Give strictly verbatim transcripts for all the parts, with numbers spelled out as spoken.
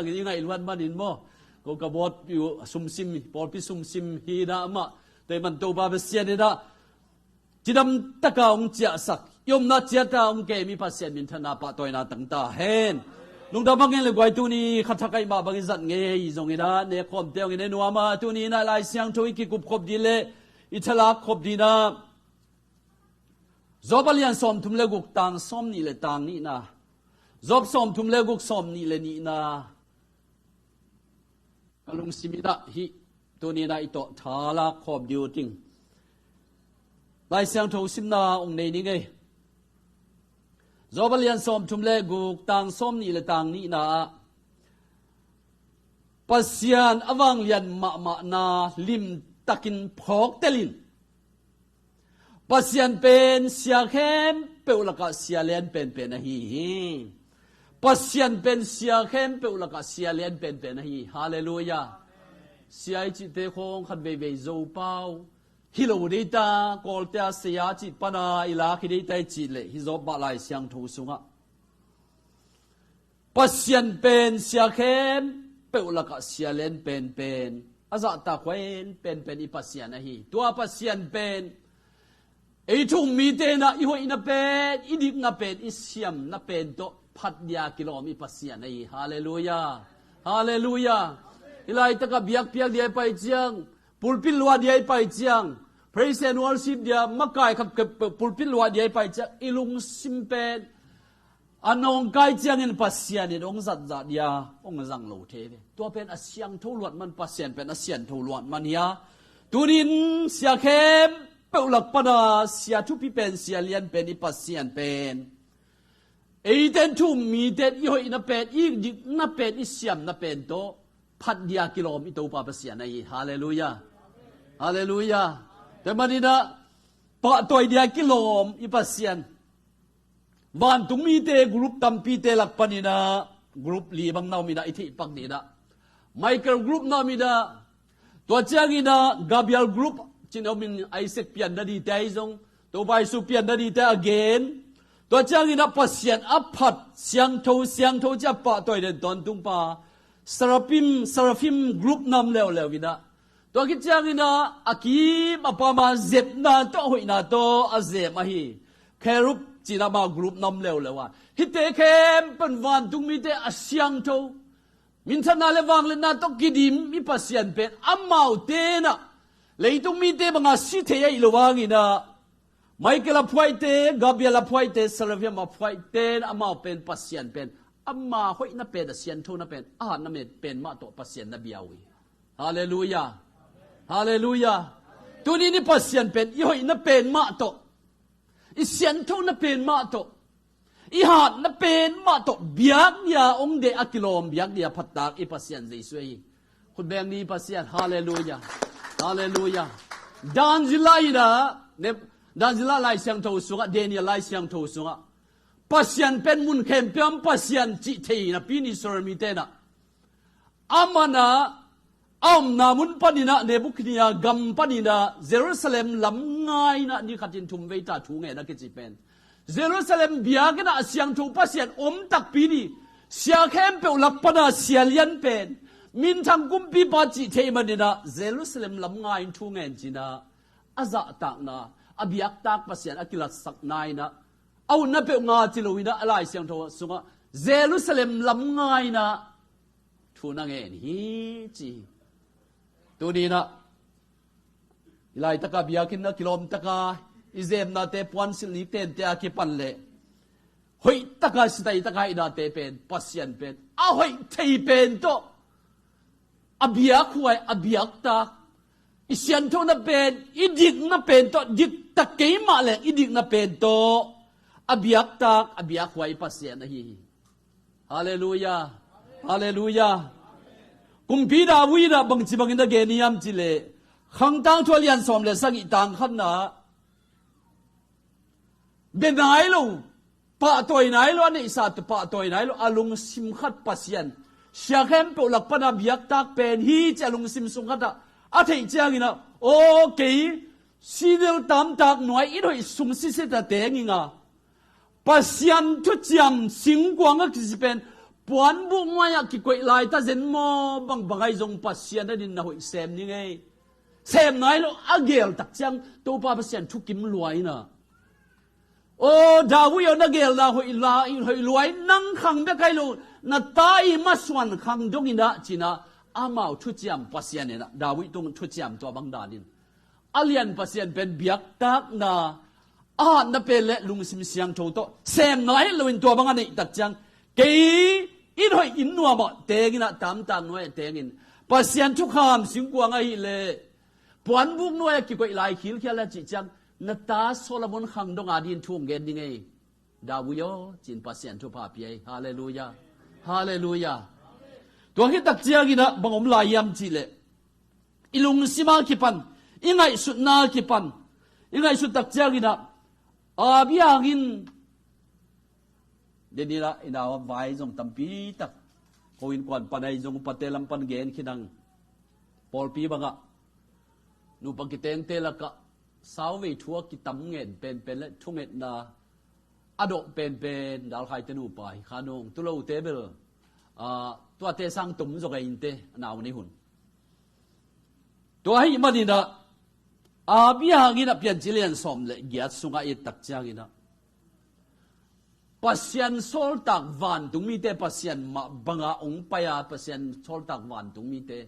i ngaih luat manin maw, ko ka bawlpi uh sumsim, pawlpi sumsim hi dah amah, tei man Topa Pasian in ah cidam taka hong ciahsak, i omna ciat ah hong kem i Pasian minthanna pahtawina tang ta hen. Lungdam bangin le guai, tuni khathak aih mah bangin zat ngei zongin ah, ne khawmte hong in e nuam a, tuni in ah Lai Siangtho i kikup khop ding le i thalak khop ding ah, Job a lian sawmthum le guk, tang sawmnih le tang nihna. Job sawmthum le guk, sawmnih le nihna. Ka lungsim in ah hih tuni in ah i tawh thalak khawm ding uh ting. Lai Siangtho simna hong nei ning ei. Job a lian sawmthum le guk, tang sawmnih le tang nihna ah, Pasian a vanglian mahmahna limtakin phawktelin, Pasian pen sia khempeuh lakah sia lian penpen ahi hi. Pasian pen sia khempeuh lakah sia lian penpen ahi hi. Halleluiah. Sia i cihte khawng khat veivei Zopau hi lo dei ta, Kawlte a saya cih pana i lak hi dei ta i cih leh, hih Job mah Lai Siangtho sungah Pasian pen sia khempeuh lakah sia lian penpen, a zahtak huai penpen i Pasian ahi hi. Tua Pasian pen ei thu-um mite in ah i hoihna pen, i dikna pen, i siamna pen tawh phat dia kilawm i Pasian ahi hi. Halleluiah. Halleluiah. Hih laitakah biakpiak dia i pai ciang, pulpit luah dia i pai ciang, praise and worship dia, makai khat pulpit luah dia i pai ciang, i lungsim pen a nawngkai ciangin Pasian in hong zatzah dia hong zang lo thei ve. Tua pen a siangtho luat man, Pasian pen a siangtho luat man hi a. Tunin sia khempeuh lak pana sia thupi pen, sia lian pen i Pasian pen, eite thu-um mite i hoihna pen, i dikna pen, i siamna pen tawh phat dia kilawm i Topa Pasian ahi hi. Halleluiah. Halleluiah. Tua manin ah pahtawi dia kilawm i Pasian. Vantung mite group tampite lak panin ah group li bang na om in ah i theih pak ding in ah, Michael group na om in ah, tua ciangin ah Gabriel group ci-in om in, Isaac pianna dingte ahi zong, Topa Jesu pianna dingte a gen. Tua ciangin ah Pasian a phat, siangtho, siangtho ci-a pahtawi den tawntung-pa Seraphim, Seraphim group na om leuleu in ah, tua khit ciangin ah a kim a pam a zepna tawh, a hoihna tawh a zem ahi Cherub ci-in ah amau group na om leuleu a, hihte khempeuh in vantung mite a siangtho, minthanna le vangliatna tawh kidim i Pasian pen, amaute in ah leitung mite banga si thei ahih loh hangin ah, Michael a phuaite, Gabriel a phuaite, Seraphim a phuaite in ah amau pen Pasian pen, ama hoihna pen, a sianthona pen, a hatna pen mah tawh Pasian na bia uh hi. Halleluiah. Halleluiah. Tunin i Pasian pen i hoihna pen mah tawh, i sianthona pen mah tawh, i hatna pen mah tawh biak dia hong deh a kilawm, biak dia phattak i Pasian Jesu ahi hi. Khut beng ni i Pasian. Halleluiah. Halleluiah. Daniel in ah, ne, Daniel Lai Siangtho sungah, Daniel Lai Siangtho sungah Pasian pen mun khempeuh a om Pasian cih thei napi-in Israel mite in ah amah in ah a omna mun panin ah, Nebuchadnezzar gam panin ah, Jerusalem lam ngai in ah ni khatin thum vei ta thu ngen a kici pen, Jerusalem biakinn ah a siangtho Pasian om takpi ni, sia khempeuh lak pana sia lian pen, minthang kumpipa cih theih manin ah Jerusalem lam ngai in thu ngen ci-in ah, a zahtakna, a biaktak Pasian a kilatsakna in ah, a utna peuh nga ci lo in ah, a Lai Siangtho sungah Jerusalem lam ngai in ah thu na ngen hi ci hi. Tuni in ah i laitaka biakinn a kilawmtaka i zemnate puansilh ni tente a kipan leh hoihtaka, sitaitaka i nate pen Pasian pen a hoih thei pen tawh a biakhuai, a biaktak, i sianthona pen, i dikna pen tawh, diktak kei mah leng i dikna pen tawh a biaktak, a biakhuai Pasian ahi hi. Halleluiah. Halleluiah. Kumpi David in ah bangci bangin a gen hiam cih leh, Khang Tangthu a lian sawm le sagih, tang khatna ah, bia nai lo, pahtawi nai lo, a neihsa tawh pahtawi nai lo, a lungsim khat Pasian, sia khempeuh lak pana biaktak pen hi ci-a lungsim sung khatah a theih ciangin ah, aw, kei sinel tamtak nuai in hoih sung siseta teng ing a, Pasian thuciam singkuang a kici pen puanbuk nuai-ah kikoih laita zen maw, bangbang ahi zong Pasian adingin na hoih sem ni ngei. Sem nai lo a geel tak ciang Topa Pasian thukim lua in ah. Aw David aw, na geelna hoih la, hoih lua in, nang khang bek ahi lo, na ta i masuan khang dong in ah ci-in ah, amau thuciam Pasian in ah David tung thuciam tua bang danin a lian Pasian pen biaktakna, a hatna pen le lungsim siangtho tawh sem nai lo in tua bang a neih tak ciang, kei in hoih inn nuam ah teng in ah, tamtak nuai ah teng in, Pasian thukham singkuang ahih leh puanbuk nuai-ah kikoih lai khilkhial a cih ciang, na ta Solomon khang dong adingin thu hong gen ni ngei. David aw, ci-in Pasian thupha pia hi. Halleluiah. Halleluiah. Tua khit tak ciangin ah bang om lai hiam cih leh, i lungsim a kipan, i ngaihsutna a kipan, i ngaihsut tak ciangin ah, a biang in, den in ah i nau a vai zong tampi tak, ko innkuan pan ahi zong upate lam pan gen khin ang. Pawlpi bangah nupa kitengte lakah sauvei thu a kitam ngen penpen le thungetna a dawh penpen Dal Khai te nupa hi kha nung, tu lote bel, ah, tuate sang tom zaw kei in teh, a nau nei hun. Tua ahih manin ah, a biang in ah Piancil lian sawm le giat sungah i et tak ciangin ah, Pasian sawltak vantung mite, Pasian mah banga hong pai a Pasian sawltak vantung mite,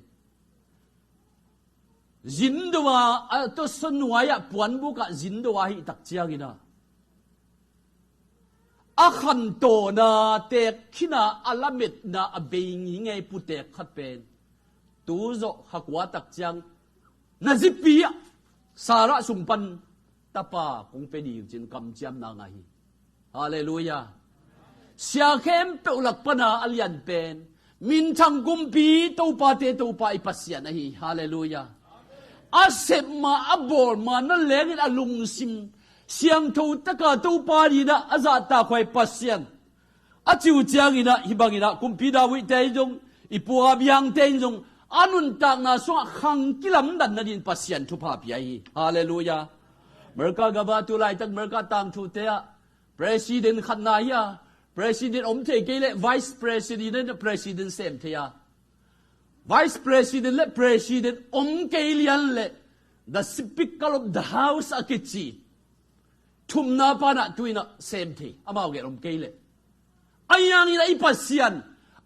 zindo a, a tawsa nuai-ah puanbuk ah zindo ahih tak ciangin ah, a khantawna teek khin a, a lametna a bei ngingei putek khat pen, tu zawh kha kua tak ciang na zipi ah Sarah sung pan tapa kong pia ding ci-in kamciamna ngah hi. Halleluiah. Sia khempeuh lak pana a lian pen, minthang kumpi topate Topa i Pasian ahi hi. Halleluiah. A sep ma, a bawl ma, na lengin a lungsim siangtho taka Topa adingin ah a zahtakhuai Pasian a ci uh ciangin ah, hih bangin ah kumpi David te in zong, i pu Abraham te in zong, a nuntakna sungah khang kilamdanna dingin Pasian thupha pia hi. Halleluiah. America gam ah, tu laitak America tangthute ah president khat na hi a, president om thei kei leh vice president in ah president sem thei a, vice president le president om kei lian leh the Speaker of the House a kici thumna pa in ah tu in ah sem thei, amau gel om kei leh. Ahi hangin ah i Pasian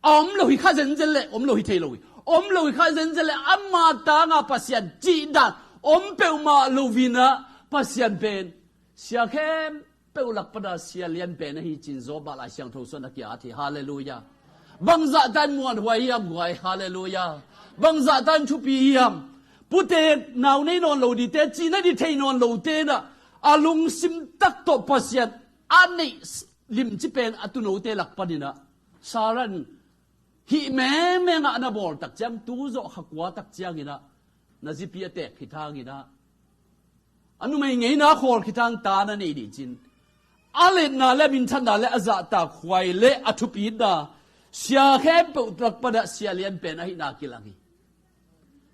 a om lo hi kha zenzen leh, om lo hi thei lo hi, om lo hi kha zenzen leh, ama tanga Pasian cihdan om peuhmah lo-in ah, Pasiam pen sia khempeuh lak pana sia lian pen ahi ci-in Job ah Lai Siangtho sungah a ki-at hi. Halleluiah. Bangzahta in muanhuai hiam, huai. Halleluiah. Bangzahta in thupi hiam. Putek nau nei nawn lo dingte, cihna ding thei nawn lote in ah, a lungsim tak tawh Pasian a neih limci pen a tuunote lak panin ah, Sarah in hih mengmeng ah na bawl tak ciang, tu zawh kha kua tak ciangin ah na zipi a teek khit hangin ah, a numei ngeina khawl khit hang ta na nei ding ci-in, a liatna le a minthanna le a zahtakhuai le a thupitna, sia khempeuh lak pana sia lian pen ahihna kilang hi.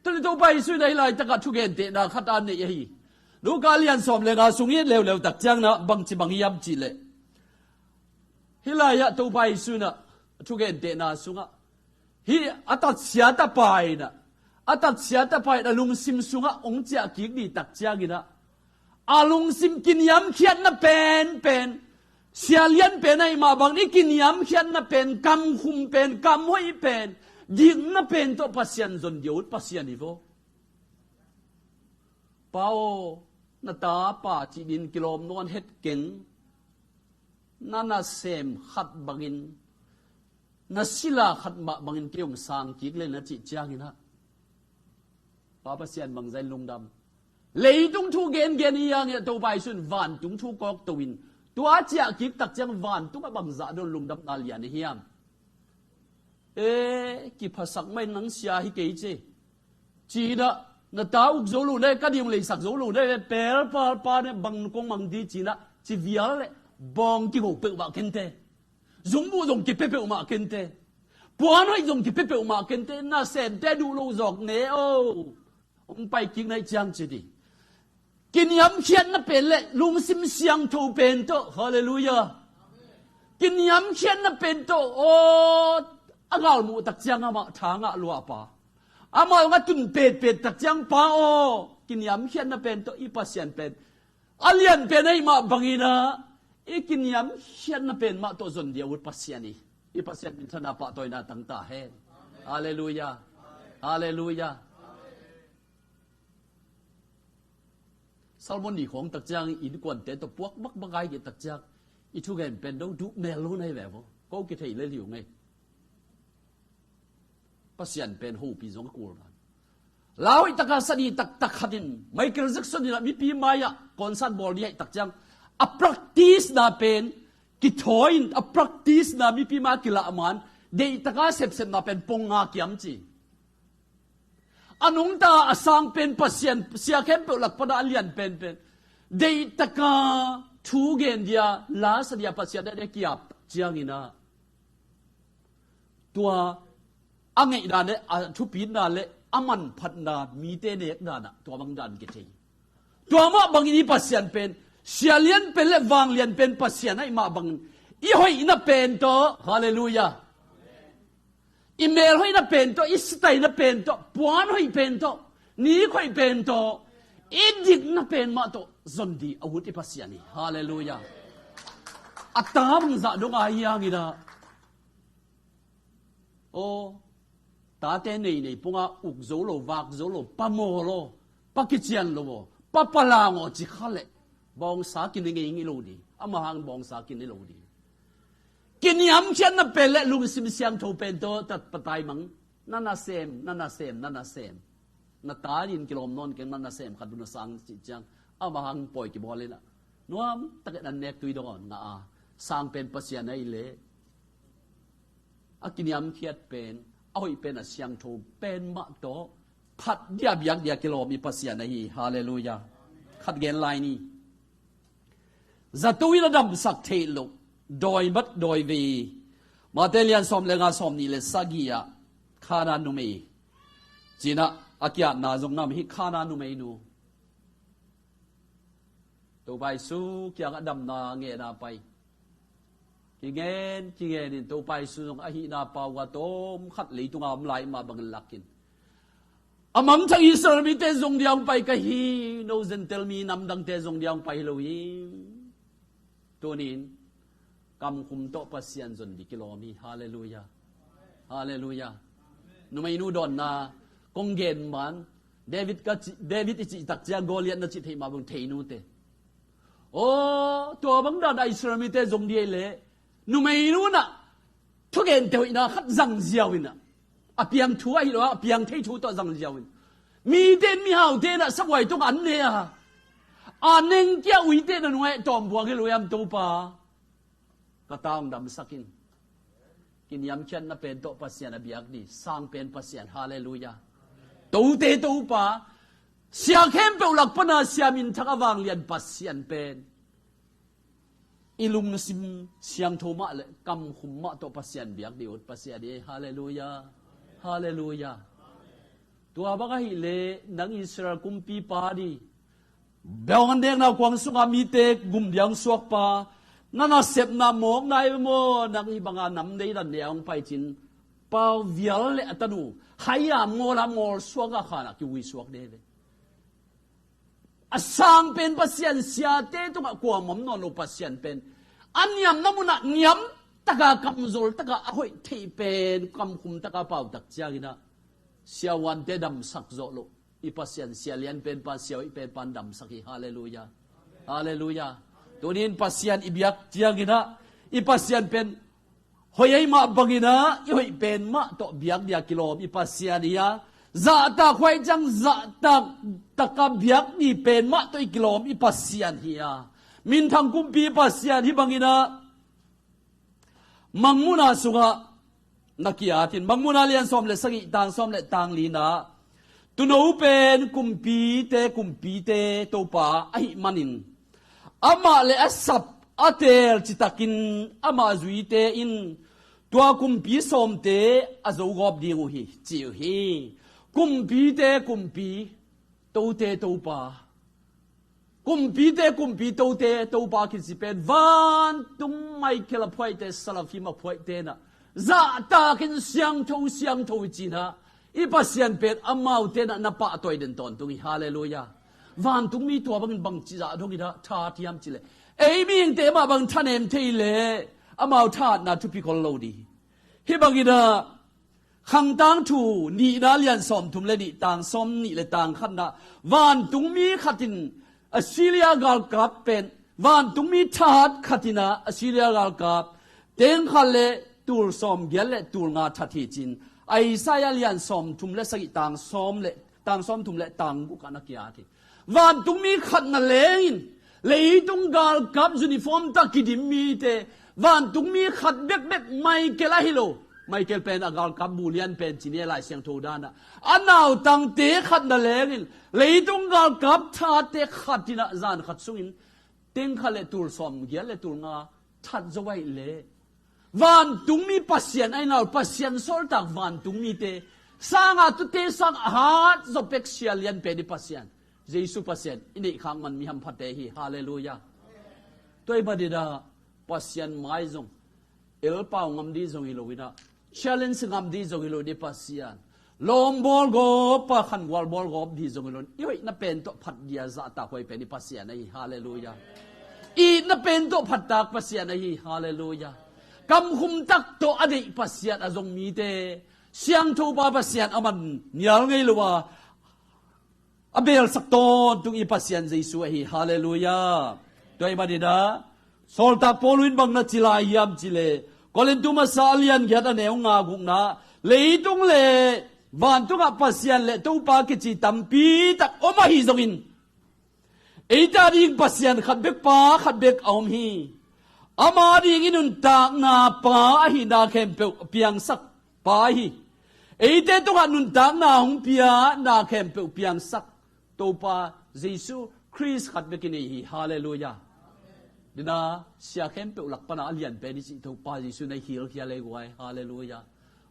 Tuni Topa Jesu in ah hih laitakah thugentehna khat a neih ahi hi. Luka lian sawm le nga sung i et leuleu tak ciangin ah bangci bang hiam cih leh, hih lai-ah Topa Jesu in ah thugentehna sungah, hih a tatsia tapa in ah, a tatsia tapa in a lungsim sungah hong ciah kik ding tak ciangin ah, a lungsim kiniamkhiatna penpen, sia lian pen ahih mah bangin i kiniamkhiatna pen, kamkhum pen, kamhoih pen, dikna pen tawh Pasian zon ding ut Pasian hi vo. Pa aw, na tapa cih dingin kilawm nawn het keng, na nasem khat bangin, na sila khat mah bangin kei hong sang kik leng na cih ciangin ah, Pa Pasian bangzah in lungdam. Leitung thu gengen hi hangin ah Topa Jesu in vantung thu kawkto in, tua ciah kik tak ciang vantung ah bangzah dawn lungdamna lian ahi hiam. E, kiphasak mah in, nang sia hi kei ci, ci-in ah, na ta uk zo lo na, ka ding leisak zo lo na, pelpal pa na bang kong mang ding ci-in ah, ci vial leh bawng kigo peuhmah kei inteh. Zungbuh zong kipia peuhmah kei inteh. Puanhoih zong kipia peuhmah kei inteh. Nasemte duh lo zawk ne aw. Hong pai kik na hih ciang ci ding. Kiniamkhiatna pen le lungsim siangtho pen tawh. Halleluiah. Kiniamkhiatna pen tawh, aw, a galmuh tak ciang amah tha ngah luahpa, amah hong a tun petpet tak ciang, Pa aw, kiniamkhiatna pen tawh i Pasian pen a lian pen ahih mah bangin ah, i kiniamkhiatna pen mah tawh zon ding a ut Pasian hi. I Pasian minthanna pahtawina tang ta hen. Halleluiah. Halleluiah. Salmon ni khawng tak ciang innkuante tawh puak bakbak ai kei tak ciang, i thugen pen do duh mel lo na hi ve maw. Ko kithei lel hi ung ei. Pasian pen hopih zong a kul dan. La hoih taka sa ni taktak khat in Michael Jackson in ah mipi mai-ah concert bawl ni haih tak ciang, a practice na pen kithawi in, a practice na mipi mai-ah kilah man, deih taka sepsepna pen pong nga kiam ci. A nungta a sang pen Pasian, sia khempeuh lak pana a lian penpen, deih taka thu gen dia, la sa dia, Pasian a dia kiap ciangin ah, tua a ngeihdan le a thupitna le a manphatna mite nekdan ah tua bang dan kithei. Tua mah bangin i Pasian pen, sia lian pen le vang lian pen Pasian ahih mah bangin, i hoihna pen tawh, halleluiah, i mel hoihna pen tawh, i sitaina pen tawh, puan hoih pen tawh, nik hoih pen tawh, i dikna pen mah tawh zon ding a ut i Pasian hi. Halleluiah. A ta bangzah dong a hiang in ah, aw, tate neinei pongah uk zo lo, vak zo lo, pa mawl aw, pa kician lo aw, pa palang aw ci kha leh, bawngsa kin i ngei ngei lo ding, amah hang bawngsa kin i lo ding. Kiniamkhiatna pen le lungsim siangtho pen tawh tat patai mang, na nasem, na nasem, na nasem. Na ta in kilawm nawn keng, na nasem khat uh na sang cih ciang, amah hang pawi kibawl in ah, nuam takin an nek tui dong awn ngah a, sang pen Pasian ahih leh, a kiniamkhiat pen, a hoih pen, a siangtho pen mah tawh phat dia, biak dia kilawm i Pasian ahi. Halleluiah. Khat gen lai ni. Zato in a damsak theih loh dawi mat dawi vei. Mate lian sawm le nga, sawm nih le sagih ah, Khanaan numei, ci-in ah a kiatna zong nam hi, Khanaan numeinu. Topa Jesu kiangah damna ngehna pai. Kingen, kingen in Topa Jesu zong a hihna pau a, tawm khat leitunga om lai mah bangin lakin, a mangthang Israel mite zong dia hong pai ka hi, no Gentile mi namdangte zong dia hong pai hi lo hi. Tunin kamkhum tawh Pasian zon ding kilawm hi. Halleluiah. Halleluiah. Numeinu dawnna kong gen man, David ka ci, David i cih tak ciang Goliath na cih theih mah bang thei nute. Aw, tua bang dan a Israel mite zong ding ahih leh, numeinu in ah thugente hoihna khat zang ziau in ah, a piang thu ahi lo a, a piang thei thu tawh zang ziau in, mite in, mihaute in ah sabuai tungah an ne a, a nengkia uite in a nuai tawm buang hi lo hiam Topa. Ka ta hong damsak in. Kiniamkhiatna pen tawh Pasian a biak ding, sang pen Pasian. Halleluiah. Tote Topa, sia khempeuh lak pana sia minthang a vanglian Pasian pen, i lungsim siangtho mah le kamkhum mah tawh Pasian biak ding ut Pasian hi. Halleluiah. Halleluiah. Tua bang ahih leh nang Israel kumpipa ding, bawng an dekna kuang sunga mite gum dia hong suakpa, na nasepna mawkna hi ve maw, nang hih banga nam deidan ne a hong pai cin, pau vial le a tanu hai a mawl a, mawl suak a, khan a kiui suak de ve. A sang pen Pasian, siate tungah kuamah om nawn lo Pasian pen, a niamna munah niam taka, kamzol taka a hoih theih pen, kamkhum taka pau tak ciangin ah, siavuante damsak zawh loh i Pasian, sia lian pen pan, sia hoih pen pan damsak hi. Halleluiah. Halleluiah. Tunin Pasian i biak ciangin ah, i Pasian pen hoih ahih mah bangin ah, i hoih pen mah tawh biak dia kilawm i Pasian hi a, zahtak huai ciang zahtak taka biak ni pen mah tawh i kilawm i Pasian hi a, minthang kumpi Pasian hi bangin ah, Mangmuhna sungah na ki-at in, Mangmuhna lian sawm le sagih, tang sawm le tang li-na, tuuno pen kumpite kumpite Topa ahih manin, amah le a sap a teel citakin amah zuite in tua kumpi sawmte a zogawp ding uh hi, ci uh hi. Kumpite kumpi, tote Topa. Kumpite kumpi, tote Topa kici pen vantung Michael a phuaihte, salafim a phuaihte in ah Zahtakin siangtho, siangtho i cinah i Pasian pen amaute na, na pahtawi den tawntung hi. Halleluiah. Vantungmi tua bangin bangci zah dong i dah tha thiam cileh, ei mihingte mah bang thanem thei leh amau thahatna thupi kol lo dih. Hih bangin ah Khangtangthu nihna lian sawmthum le nih tang sawmnih le tang khatna, vantungmi khatin Assyria galkap pen, vantungmi thahat khatinah Assyria galkap teng khat le tul sawmgiat le tul nga that hi cin, Isaiah lian sawmthum le sagih tang sawm le, tang sawmthum le tang guk ah na kiat hi. Vantungmi khat na lengin leitung galkap uniform tak kidim mite, vantungmi khat bekbek Michael ahi lo. Michael pen a galkap bulian pen cini a Lai Siangtho danah a nautangte khat na lengin leitung galkap thate khatinah zan khat sungin teng khat le tul sawmgiat le tul nga that zo aih leh vantungmi Pasian ahi nau, Pasian sawltak vantungmite sangah tute sang a hat zawpek sia lian pen i Pasian, Jesu Pasian i neihkhak man mi hamphate hi. Halleluiah. Tua i maninah Pasian mai zong elpau ngam dih zong hi lo inah, challenge ngam dih zong hi lo dih Pasian. Lawmbawl gawp a khangual bawl gawp dih zong hi lo inah, i hoihna pen tawh phat dia zahtak huai pen i Pasian ahi. Halleluiah. Itna pen tawh phattak Pasian ahi. Halleluiah. Kamkhum tak tawh a deih Pasian a zong mite, siangthopa Pasian a man nial ngei lo a, a belsak tawntung i Pasian Jesu ahi. Halleluiah. Tua i maninah Sawltak Paul in bang na ci lai hiam cileh, Korintu masa a lian giat a neu nga gukna, leitung le vantungah Pasian le Topa kici tampi tak om ahi zongin, eite ading Pasian khat bek Pa khat bek a om hi. Ama ading i nuntakna Pa ahihna khempeuh piangsak Pa hi. Eite tungah nuntakna hong pia, na khempeuh piangsak Topa Jesu Khrist khat bek i nei hi. Halleluiah. Dina sia khempeuh lak pana a lian pen i cih Topa Jesu na i hilkhia le guai. Halleluiah.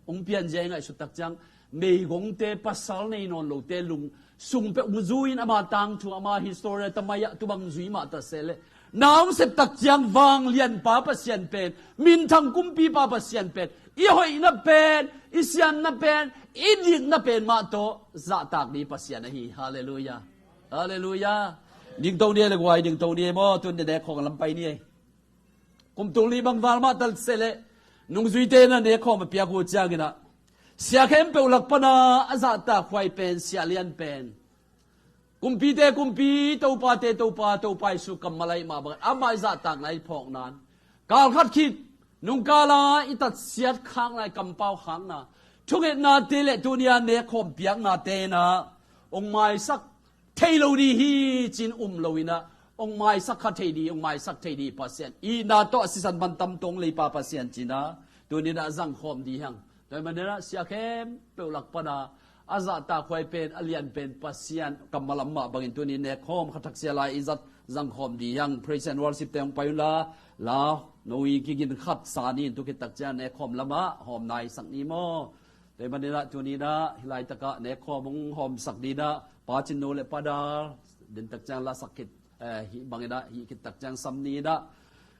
Hong pianzia i ngaihsut tak ciang, meigongte, pasal nei nawn lote lung sung peuh mu zui in ama tangthu, ama historia tamai ah tubang zui mah ta seh leh, na hong sep tak ciang vanglianpa Pasian pen, minthang kumpipa Pasian pen, i hoihna pen, i siamna pen, i dikna pen mah tawh zahtak dih Pasian ahi. Halleluiah. Halleluiah. Dingto ni e le guai, dingto ni e maw, tun dede khawng lampai ni e. Kum tul nih bang val mah ta seh leh, nungzuite na nekhawm a piak uh cianginah, sia khempeuh lak pana a zahtak huai pen, sia lian pen, kumpite kumpi, topate Topa, Topa Jesu kammal ahi mah bangin amah i zahtakna i phawknan, kalkhat khit nungkala i tatsiat khakna, i kampau khakna, thungetnate le tuni a nekhawm piaknate inah hong maisak thei lo dih hi cin um lo inah, hong maisak kha thei dih, hong maisak thei dih Pasian, itna tawh a sisan man tam tong leipa Pasian cinah tuni inah zangkhawm dih hiang. Tua i maninah sia khempeuh lak pana a zahtak huai pen, a lian pen Pasian kammal a om mah bangin tuni nekhawm kha thaksia lai i zat zangkhawm dih hiang. Praise and worship te hong pai unla, la no i kigin khat sa ni in, tu khit tak ciang nekhawm lamah hawm naisak ni maw. Tua i maninah tuni inah hih laitakah nekhawm hong hawmsak dinah Pa Cin Nu le Pa Dal, din tak ciang lasak khit, eh, hih banginah hih khit tak ciang sam ni inah,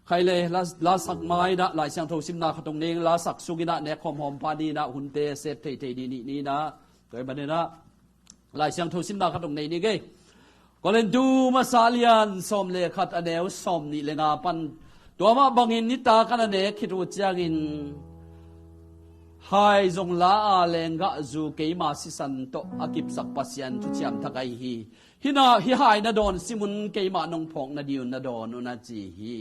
khai le la, lasak ma inah Lai Siangtho simna khat hong nei, lasak sunginah nekhawm hawmpa ni inah, hunte sep theithei dih nih ni inah. Tua i maninah Lai Siangtho simna khat hong nei ni e. Korintu masa lian sawm le khat a neu sawmnih le nga pan, tua mah bangin nitak a na nek khit uh ciangin hai zong la a, lenggahzu keima sisan tawh a kipsak Pasian thuciam thak ahi hi. Hih na, hih hai na dawn simun keimah nong phawk nading un na dawn un a ci hi.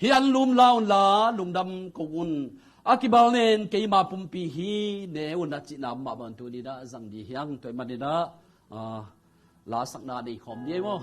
Hih an lum la unla, lungdam ko un. A kibal nen keima pumpi hi, ne un a cihna mah bang tuni inah zang dih hiang. Tua i maninah, ah, lasakna nei khawm ni e maw.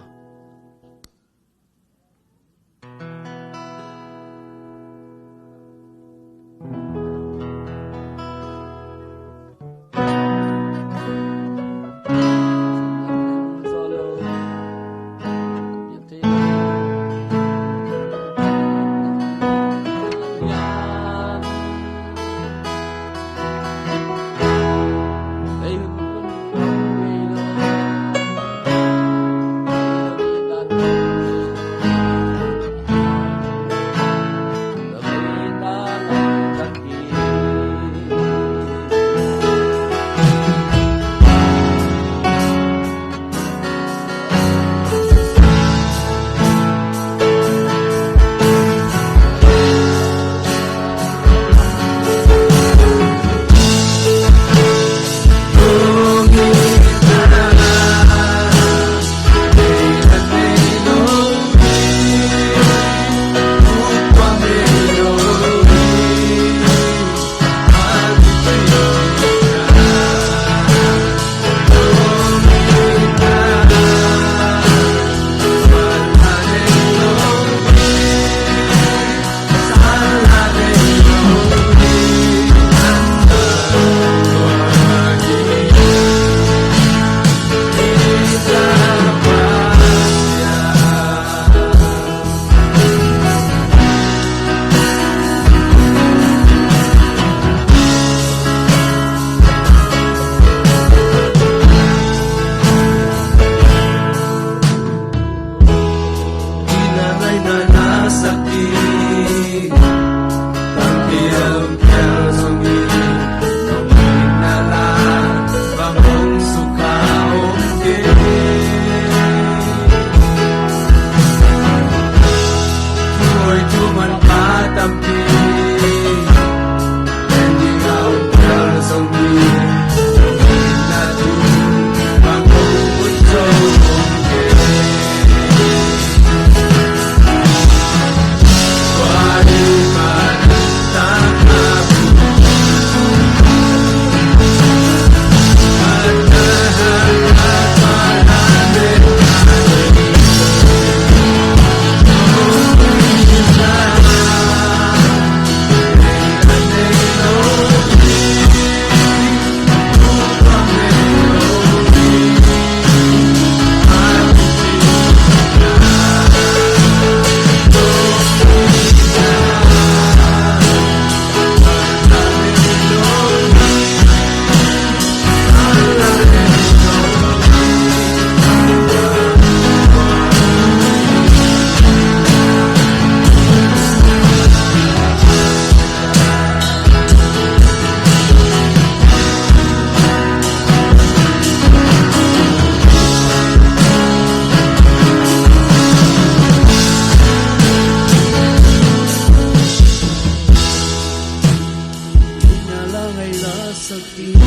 Sak ding,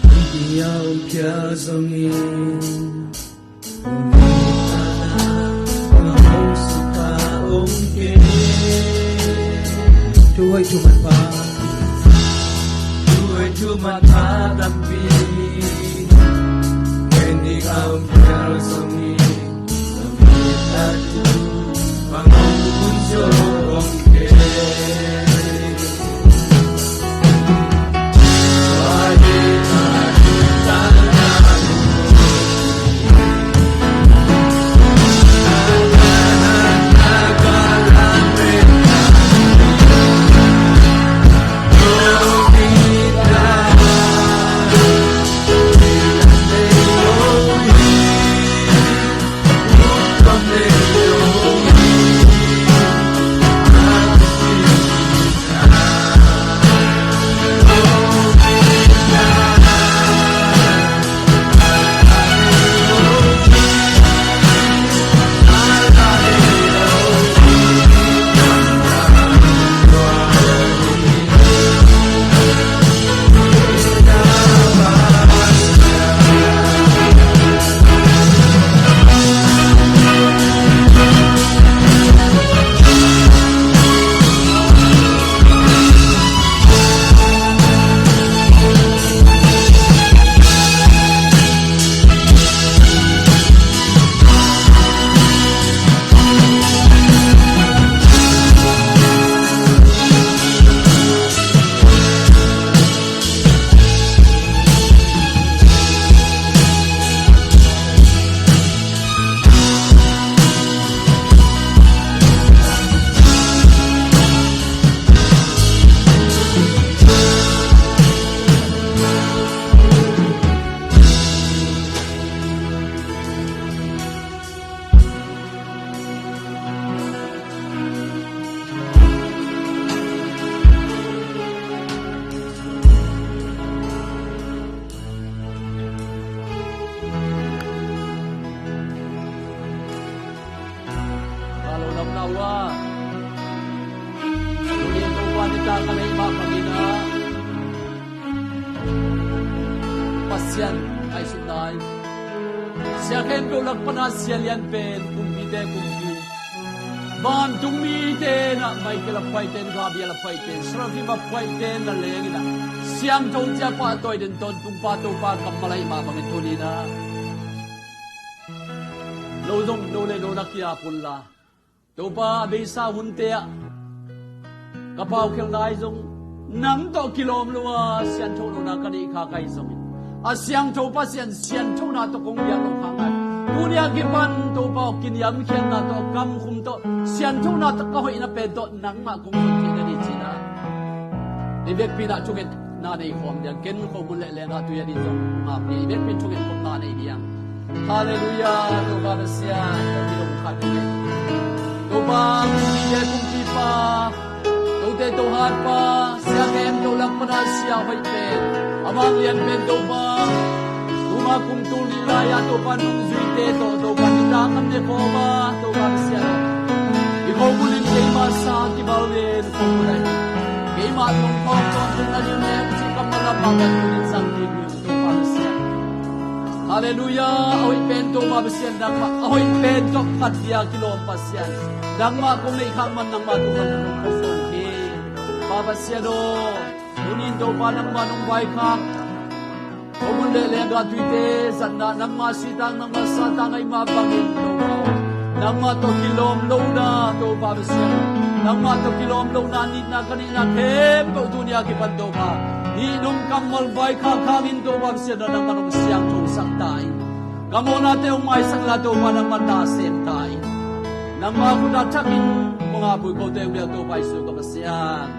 hong pial zongin, hong nitana, hong sukha om kei. Thu hoih thu man pha, thu hoih thu man pha tampi, ngen ding a hong pial zongin, Ka lo lam na uh a, tuni in Topa nita ka neih mah bangin ah, Pasian ngaihsutna in, sia khempeuh lak pana sia lian pen, kumpite kumpi, vantung mite in ah, Michael a phuaite in, Gabriel a phuaite in, Seraphim a phuaite in na leng in ah, siangtho cia pahtawi den tawntung pa Topa kammal ahih mah bangin tuni in ah, no zong no le no na kia pun la, Topa, a beisa hunte ah ka paukhialhna ahi zong, nang tawh kilawm lo a siangtho lohna ka neih khak ahi zongin, a siangtho Pasian sianthona tawh kong biak lo khak ngai. Tuni a kipan Topa aw, kiniamkhiatna tawh, kamkhum tawh, sianthona tawh ka hoihna pen tawh nangmah kong zon theihna ding ci-in ah, i vekpi in ah thungetna nei khawm ding, ken khomun leh lengah tui a ding zong ngap ding, i vekpi in thunget khawmna nei ding. Halleluiah, Topa Pasian, ka kilawm khat ding. Topa, kumpi le kumpipa, tote tohatpa, sia khempeuh lak pana sia hoih pen, a vanglian pen Topa, tuma kum tul nih lai-a Topa nungzuite tawh Topa nita kan ne khawm a, Topa Pasian, i khomun in keima sang kibal ven khomun ahi, keima tungtawn tawntung na ding leh ci kammal a bang a tunin sang ding hi. Topa Pasian. Halleluiah. A hoih pen Topa Pasian nangmah, a hoih pen tawh phat dia kilawm Pasian, nangmah kong neih khak man nangmah tungah kong kong hi. Pa Pasian aw, tuni in Topa nangmah nong vaikhak, khomun le lenggah tuite zatna, nangmah sitang, nangmah satang ahih mah bangin Topa aw, nangmah tawh kilawm lohna Topa Pasian, nangmah tawh kilawm lohna nitna ka neihna khempeuh tuni a kipan Topa, hih nong kammal vaikhak hangin Topa Pasian aw, nangmah nong siangthosak ta in, ka mawhnate hong maisak inla Topa, nangmah na sem ta in, nangmah khut a thakin kong apui kote hong bia Topa Jesu ka Pasian.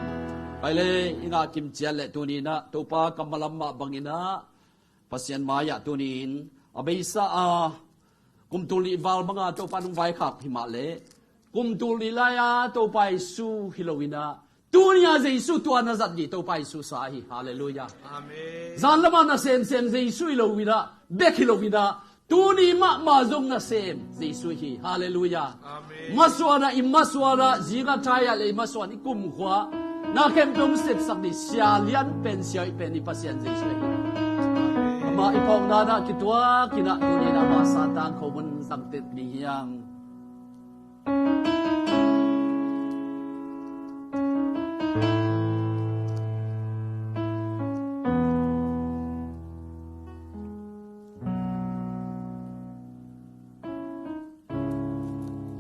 Pai le, i ngah kim ciat leh tuni in ah Topa kammal lam mah bangin ah Pasian mai-ah tuni in a beisa a kum tul nih val banga Topa nong vaikhak hi mah leh, kum tul nih lai-a Topa Jesu hi lo in ah, tuni a Jesu tua na zat ding Topa Jesu sa hi. Halleluiah. Amen. Zan lamah na semsem Jesu hi lo in ah, bek hi lo in ah, tuni mahmah zong na sem Jesu hi. Halleluiah. Amen. Masuan ah, i masuan ah, zinga thai ah le i masuan, i kumkhua Na khempeuh hong sepsak ding Sia lian pen, Sia hoih pen i Pasian Jesuh ahi hi. Amah i phawkna ah kituak in ah tuni-in amah santang khomun zangtek ding hi hang.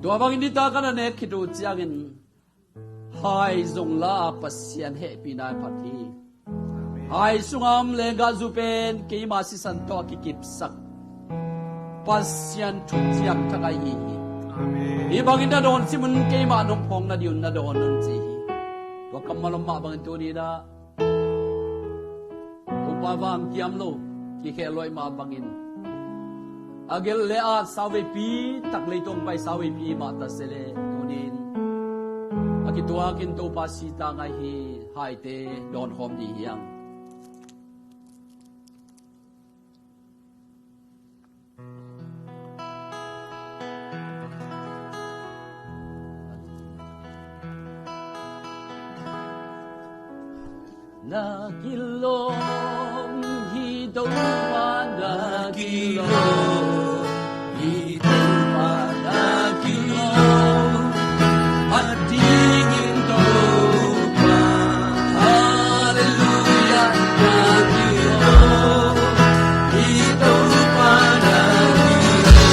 Tua bangin nitak a na nek khit uh ciangin, hai zong la Pasian hehpihna a phat hi. Hai sunga om lenggahzu pen keima sisan tawh a kikipsak Pasian thuciam thak ahi hi. Amen. Hih bangin na dawn sim un, keimah nong phawk nading un na dawn un ci hi. Tua kammal om mah bangin tuni-in ah Topa vang kiam lo, kikhel lo ahih mah bangin, a gelh le a sauveipi tak, leitung pai sauveipi mah ta se leh, tuni-in a kituakin Topa sita ngai hi. Haite dawn khawm ding hi hang. Na kilawm hi Topa, na kilawm hi Topa, na kilawm. A dingin Topa, Halleluia, na kilawm hi Topa, na kilawm.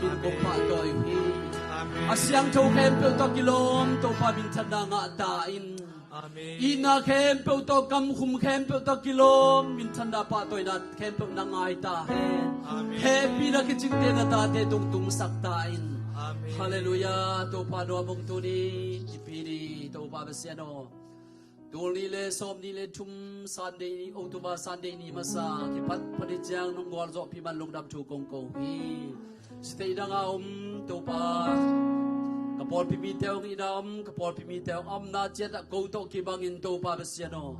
in kong pahtawi uh hi. Amen. A siangtho khempeuh tawh kilawm Topa minthanna ngah ta in. Amen. Itna khempeuh tawh, kamkhum khempeuh tawh kilawm minthanna pahtawina khempeuh na ngai ta hen. Amen. Hehpihna kicingte na tate tung tungsak ta in. Amen. Halleluiah. Topa nuam ung tuni. Kipi ni Topa Pasian aw. Tul nih le sawm nih le thum Sunday ni, October Sunday ni masa kipat phat ni ciang nong gualzawhpih man lungdam thu kong ko hi. Sitei dang a om Topa, ka pawlpi mite hong itna om, ka pawlpi mite hong omna ciat ah ko tawh kibangin Topa Pasian aw,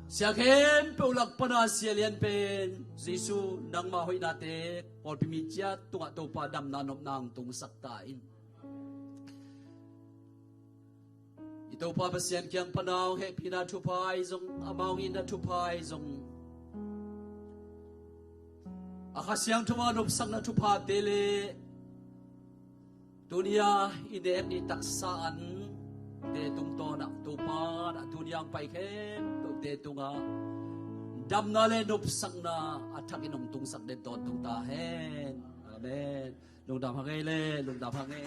sia khempeuh lak pana sia lian pen Jesu nangma hoihnate pawlpi mi ciat tungah Topa damna nopna hong tungsak ta in. I Topa Pasian kiang pana hong hehpihna thupha ahi zong, amah hong itna thupha ahi zong, a Kha Siangtho a nopsakna thuphate le tuni a i nek ni taksa ante tungtawn ah Topa na tuni a hong pai khempeuhte tungah damna le nopsakna a thakin hong tungsak den tawntung ta hen. Amen. Lungdam hang ei le, lungdam hang ei.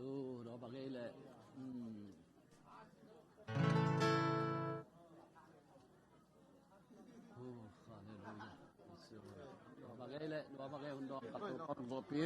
Oh, lungdam hang ei le. Hmm. Oh, halleluiah. Lungdam hang ei le, lungdam hang ei hun dawng ka tu kon gopi.